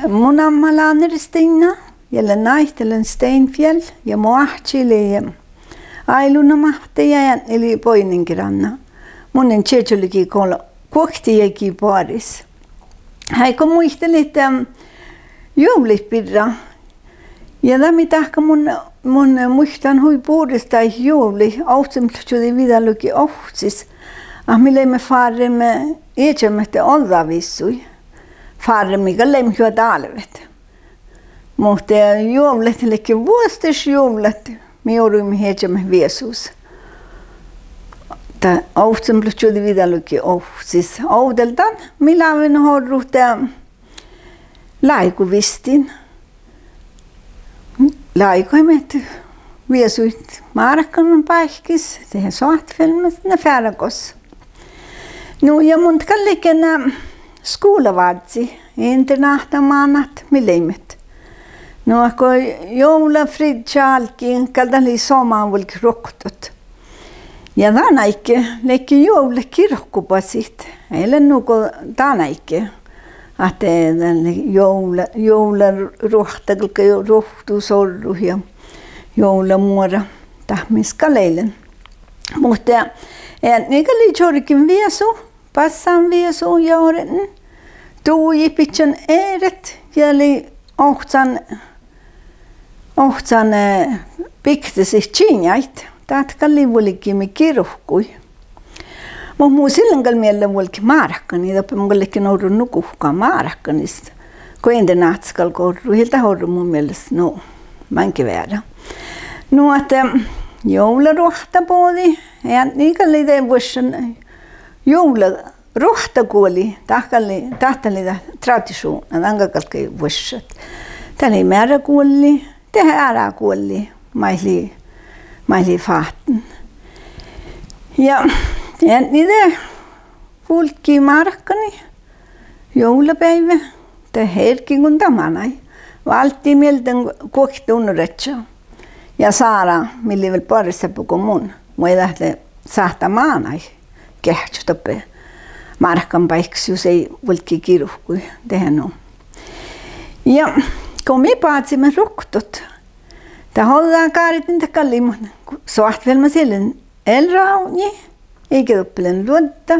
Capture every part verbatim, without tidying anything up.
Mu namma lea Anne Ristiina, ja lean áitalin Steinfjell ja mu áhčči lei Áilunna Máhtte ja eadni lei Boiningeranna. Mun in čiežalogi go guokte jagi boaris. Áiggi muitalit juovllaid birra. Ja dat mii dahká mun, mun muittán hui bures daid juovllaid ovccinuppelotčuođi viđalogi ovccis. Ahte mii leimmet fárreme iežamet ođđa vissui. Fárreme gal leimmet juo dálvet. Muhto juovllat ledje vuosttaš juovllat, mii oruimet iežamet viesus. Dat ovccinuppelotčuođi viđalogi ovccis. Ovdal dan mii lávejit orrut láiguvisttiin. Láigaimet viesuid márkanbáikkis dehe soahtifelmmas, na feargos. Nu ja mun gal ledjen skuvlavázzi, internáhtamánát mii leimmet. Nu ahte go juovlafriddja álggii, gal dat lei somá vuolgit ruoktot. Ja dan áigge ledje juovllat girkobasiid, ii lean nugo dan áigge. Ahte dan lei juovla-, juovlaruohtta galggai ruovttus orrut ja juovlamuora, dat mis gal lei lean. Muhto eadni gal lei čorgen viesu, bassan viesu ja ortnejin. Duji bidjan eret ja lei ohcan, ohcan, eh, biktasiid čiŋaid. Dat gal lei vuolgimii girkui. Muhto mu sillan gal miella vuolgit márkanii, doppe mun gal ledjen orrut nu guhká márkanis. Go internáhtas galgá orrut, ii dat orru mu mielas nu máŋgga veara. Nu ahte juovlaruohtta bođii, eadni gal lei de vuoššan juovla- ruohttaguoli, dat gal lei, dat lei dat tradišuvdna, dan gal galggai vuoššat. Dat lei mearraguolli dehe eará guolli, maid lei, maid lei fáhtten. Ja eadni de vulggii márkanii juovlabeaivve, de hergiiguin dat manai. Válddii mielde guokte unnoražža. Ja Sára, mii lei vel boarráseappá go mun, mun ii dat lean sáhttá mánai geahččat doppe márkanbáikkis jus eai vuolgge girkui dehe nu. Ja go mii báziimet ruoktot, dat ođđa gárdin dat gal lei, mun soahtifelmmas ii lean eal rávdnji, iige doppe lean luodda.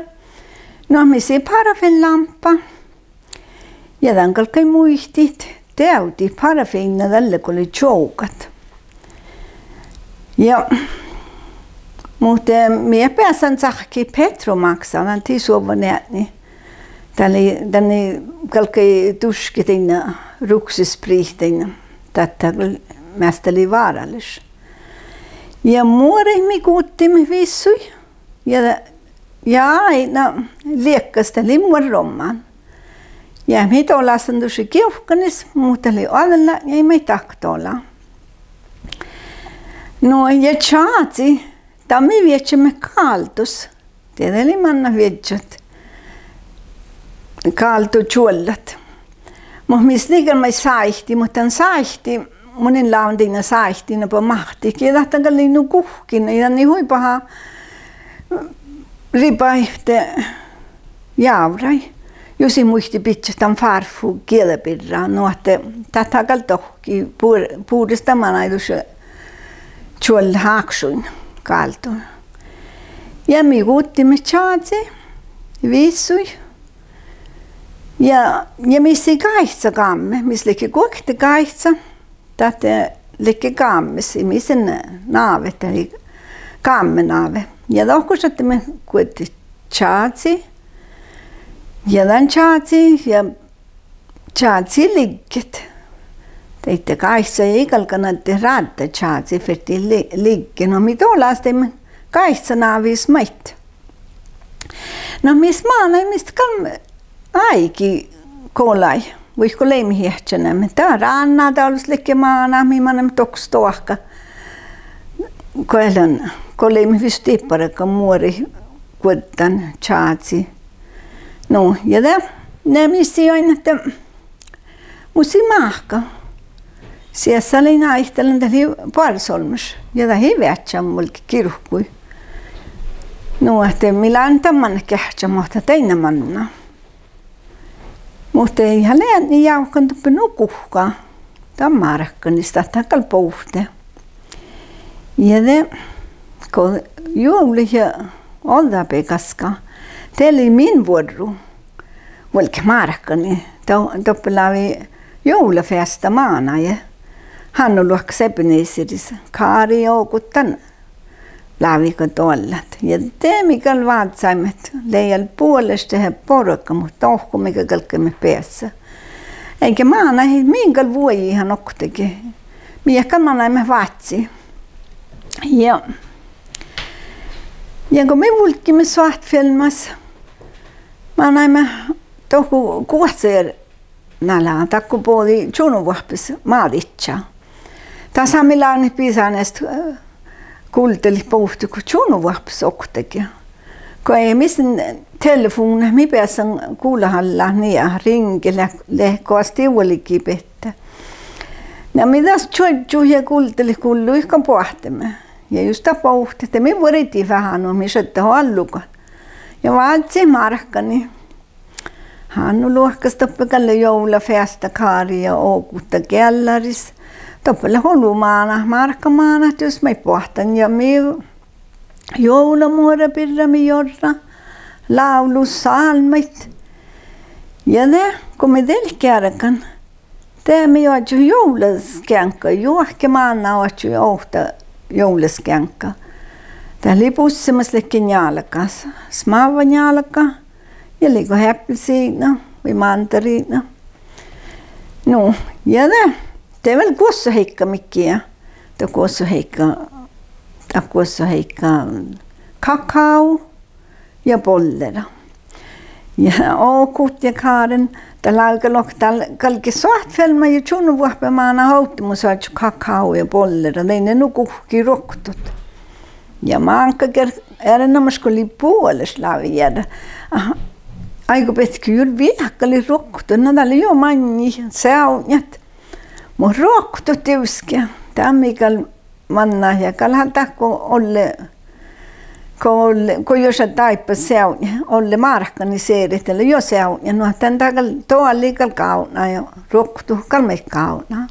Nu mis lei parafiinlámpá. Ja dan galggai muitit deavdit parafiinna dalle go lei čuovgat. Ja, muhto mii eat beassan cahkkehit Petromaxa, dan dii suovvan eadni. Dat lei, dan galggai dušše dainna, ruksespriit dainna. Dat gal measta lei váralaš. Ja muoraid mii guttiimet vissui. Ja, ja áidna liekkas dat lei muorraomman. Ja mii dolastan dušše gievkkanis, muhto dat lei oađalatnjái maid dakko dola. Nu ja čázi, dan mii viežžamet gáldos. Dieđe lei mannat viežžat gáldočuollat. Muhto mis lei gal maid sáiti, muhto dan sáiti, mun in láven dainna sáiti naba máhttit, ja dat gal lei nu guhkkin, ja dat lei hui baha ribaivtte jávrái. Jus it muitte bidjat dan fárfu gieđa birra, nu ahte dat gal dohkkii bures dan manai dušše čuollat ákšuin gáldo. Ja mii guttiimet čázi vissui. Ja, ja mis lei gáiccagámme, mis ledje guokte gáicca, dat ledje gámmes, mis lei náve, dat lei gámmenáve. Ja dohko šattai mii guoddit čázi. Ja dan čázi ja čázi ligget. Daidda gáiccaide ii galggan adde rádda čázi, fertii li-, ligget. No mii dolastan gáiccanávehis maid. No mis mánai, mis gal áigi golai, vuoi go leimmet iehčaneamen. Dat ránnadálus ledje mánát, mii manaimet dohko stoahka. Go eai lean, go leimmet visot dihte bargan muoraid guoddan čázi. Nu ja de, ne mis lei oaidnit ahte mus lei máhka. Siessá lei áitalin, dat lei boarrásolmmoš ja dat ii veažžan vuolgit girkui. Nu ahte mii leat dan manat geahččat mo dat dainna manná. Muhto ii lean jávkan doppe nu guhká dan márkanis, dat gal bohte. Ja de go juovllaid ja ođđabeaivvi gaskka, de lei min vuorru vuolgit márkanii. Do-, doppe lávii juovlafeasta mánáide. Hánnoluohkás Ebenezeris, Kári ja Ogut dan lávii go doallat. Ja de mii gal vázzaimet, lei gal buolaš dehe borga, muhto dohko mii gal galggaimet beassat. Eai ge mánáid min gal vuojihan oktage. Mii gal manaimet vázzi. Ja, ja go mii vulggiimet Soahtefealmmas, manaimet dohko guohccaid, nala, dat go bođii čunovuohpes Mádičča. Dasa mii lávdnit bisáneaset, eh, guldalit bohte go čunovuohpes oktage. Go eai mis lean telefovnna, mii beassat gulahallat nie ringet lea-, lea go stivvalgii bihte. Na mii das čuožžut ja guldalit gullui go boahteme. Ja jus dat bohte, de mii vuordit veaháš nu mii šaddet ollugat. Ja vázzit márkanii. Hánnoluohkás doppe gal lea juovlafeasta Kári ja Ogut geallaris. Doppe leat olu mánát, márkamánát jus maid boahtán ja mii juovlamuora birra mii jorrat, lávlut, sálmmaid. Ja de go mii de leat geargan, de mii oažžut juovlaskeaŋkka, juohke máná oaččui ovtta juovlaskeaŋkka. Dat lei bussemas ledje njálgá, smávva njálgá, ja lei go eappelsiidna vai mandariidna. Nu, ja de, de vel guossoheikka midjiide, dat guossoheikka, dat guossoheikka kakao ja bollera. Ja Ogut ja Káren, dat lávii gal okta, dal galget Soahtefealmma ja čunovuohpamáná ovtta mus oažžut kakao ja bollera, dainna nu guhkki ruoktot. Ja máŋga ger-, erenoamáš go lei buolaš lávii jearrat. Ah, áigo bihtet jur viehkalit ruoktot, na dat lei juo maŋŋit, seavdnjat. Muhto ruoktot dieđusge, dat mii gal mannat ja gal dat go olle, go olle, go juoža dáibba seavdnjat, olle márkanis eret, dat lea juo seavdnjat, nu ahte dan dat gal doalli gal gávdná ja ruoktot gal maid gávdná.